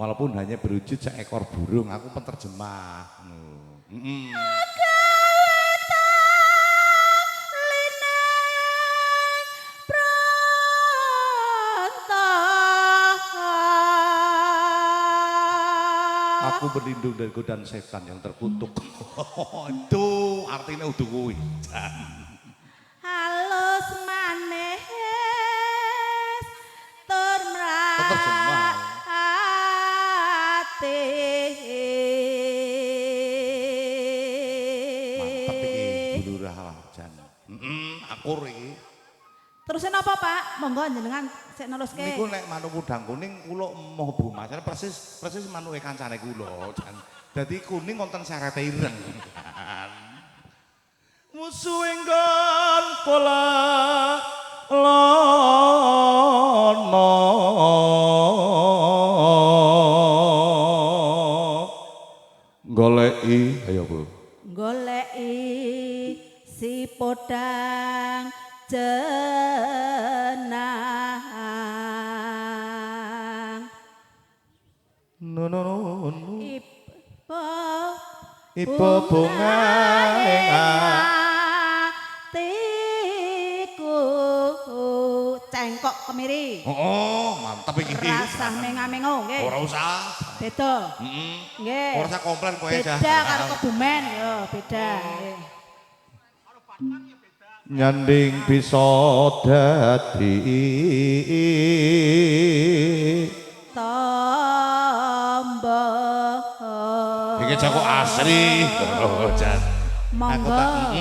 Walaupun hanya berwujud seekor burung, aku penterjemah. Heeh. Aku berlindung dari godaan setan yang terkutuk. Itu artinya udah kuwi. Halus manis tur Peterjemah. mrate. Mantep iki Bu Lurah jan. Heeh, akur iki. Terus napa Pak? Monggo jenengan sik neruske. Niku nek manuk udang kuning kula emoh Bu Mas. Persis persis manuke kancane kula jan. Dadi kuning wonten serete ireng. Musuh enggon pola lono. Goleki, ayo Bu. Goleki si podang jenang. No no no no. Ibu Ibu bunga ing atiku cengkok kemiri. Oh, mantep iki. Rasah menga-mengo nggih. Ora usah. Beda. Heeh. Nggih. Ora usah komplain kowe aja. Beda karo Kebumen yo, beda nggih. Nyanding bisa dadi Tombo. Iki jago asri. Oh, jan. Aku Monggo. tak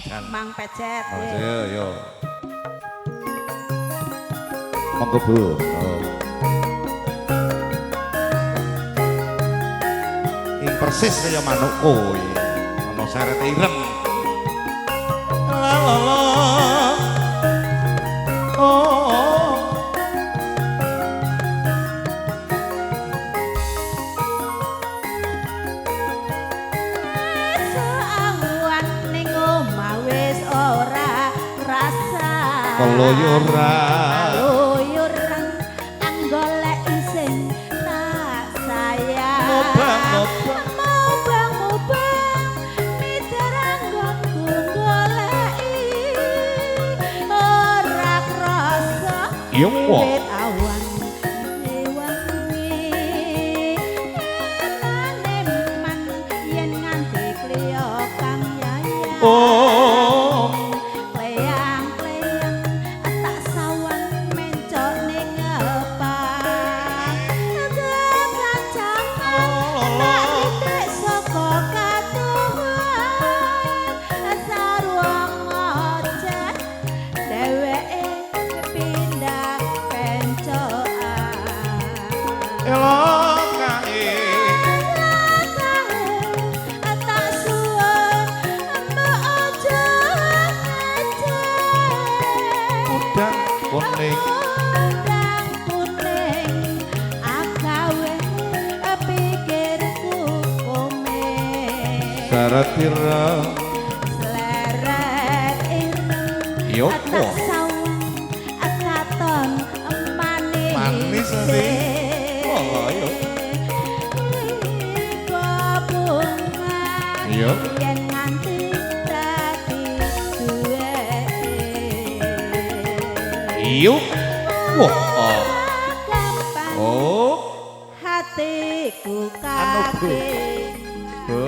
jan. Mang Pecet. Oh, nggih. yo yo. Monggo Bu. Oh. Ing persis kaya manukku iki. Ana serete ireng. La la la. Oh. Oh. Seawan ning omah wis ora rasa. Keluyuran. Keluyuran anggolek sing tak sayang. Mubang, mubang. Mubang, mubang, miter anggonku goleki. Ora krasa. Iya, wah. Wiwit awan wangi. Eman-eman yen nganti kliya kang yayang. Oh. Kleyang-kleyang tak sawang mencok ning ngepang. Kekancangan tak ritik saka katuhan. Sarwa ngoceh dheweke pindah pencokan. Elok kae. Tak suwun mbok aja ngecek. Udang kuning. Udang kuning agawe pikirku komeng. Syarat ireng. Sleret ireng. Iya, Tak kok. sawang katon manis. Manis sih. Oh, ayo. Iya. Yen nganti dadi duweke. Iya. Wah. Oh. Gampang Oh. hatiku Anu, Bu. kake. Bu.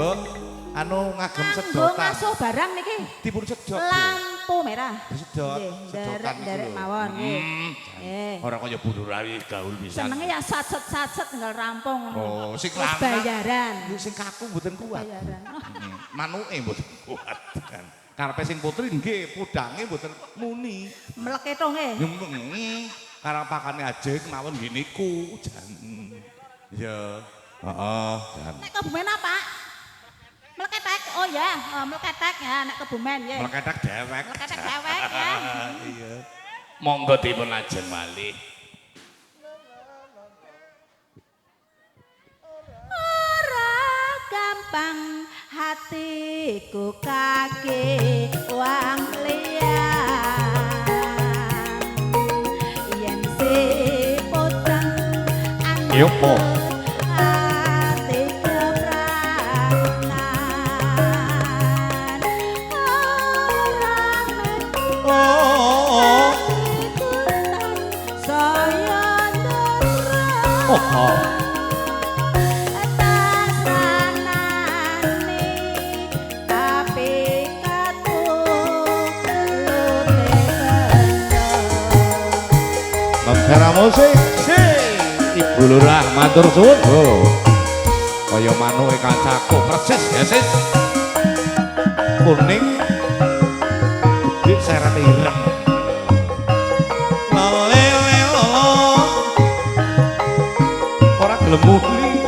Anu ngagem Nggo sedotan. ngasuh barang niki. Dipun sedot. Bu. Lampu merah. Disedot, Nggih, sedotan nderek niku nderek lho. mawon nggih. Hmm. Nggih. Ora kaya Bu Lurah gaul pisan. Senenge ya satset-satset tinggal rampung. Oh, sing Terus lanang. bayaran. Sing kaku mboten kuat. Bayaran. Manuke mboten kuat. Karepe sing putri nggih, pudange mboten muni. Mleketho nggih. Karang pakane ajeng mawon nggih niku jan. Ya. Heeh, jan. Nek Kebumen apa? Mleketek. Oh ya, oh, mleketek ya nek Kebumen nggih. Mleketek dewek. Mleketek dewek ya. Iya. Monggo dipun lajeng malih. Ora gampang hatiku kake wang liya. Yen si potang Yo, po. Oh. Lentera musik. Ibu Lurah matur suwun. Oh. Kaya manuke kancaku persis ya, Sis. Kuning gede seret ireng. Lele lolo. Ora gelem muni.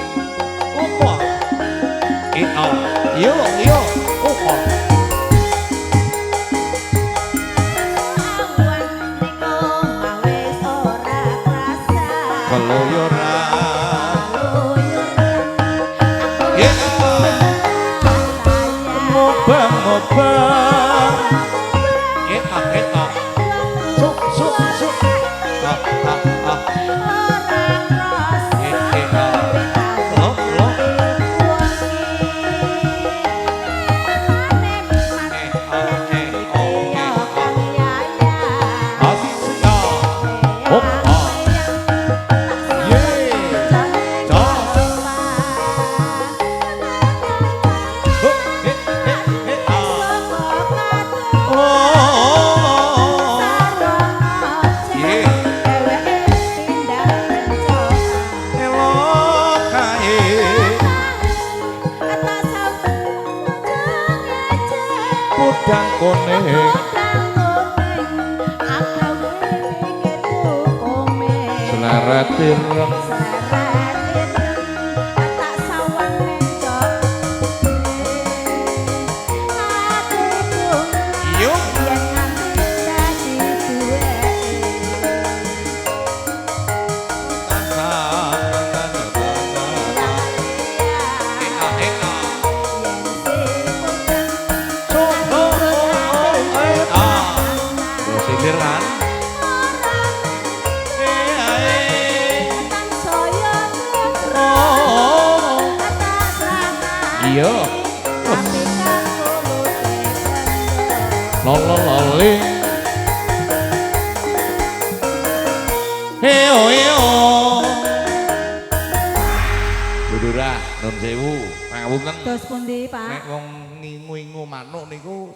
Opo? Ito. Yo yo. Opo? Mobang-mobang. Etak-etak. Suk suk suk. Ah ah ah. Eh eh ah. Lo lo. Eh ah eh oh eh ah. Asik ah. Hop ah. Ye. Jos. Hop eh eh eh ah. Oh. Ye. Elok kae. Podang kuning. Seleret ireng. Yo. Sindir kan? Iya. Lolo loli. Heo heo. Bu Lurah, nun sewu, pangapunten. Dos pundi, Pak? Nek wong ngingu-ingu manuk niku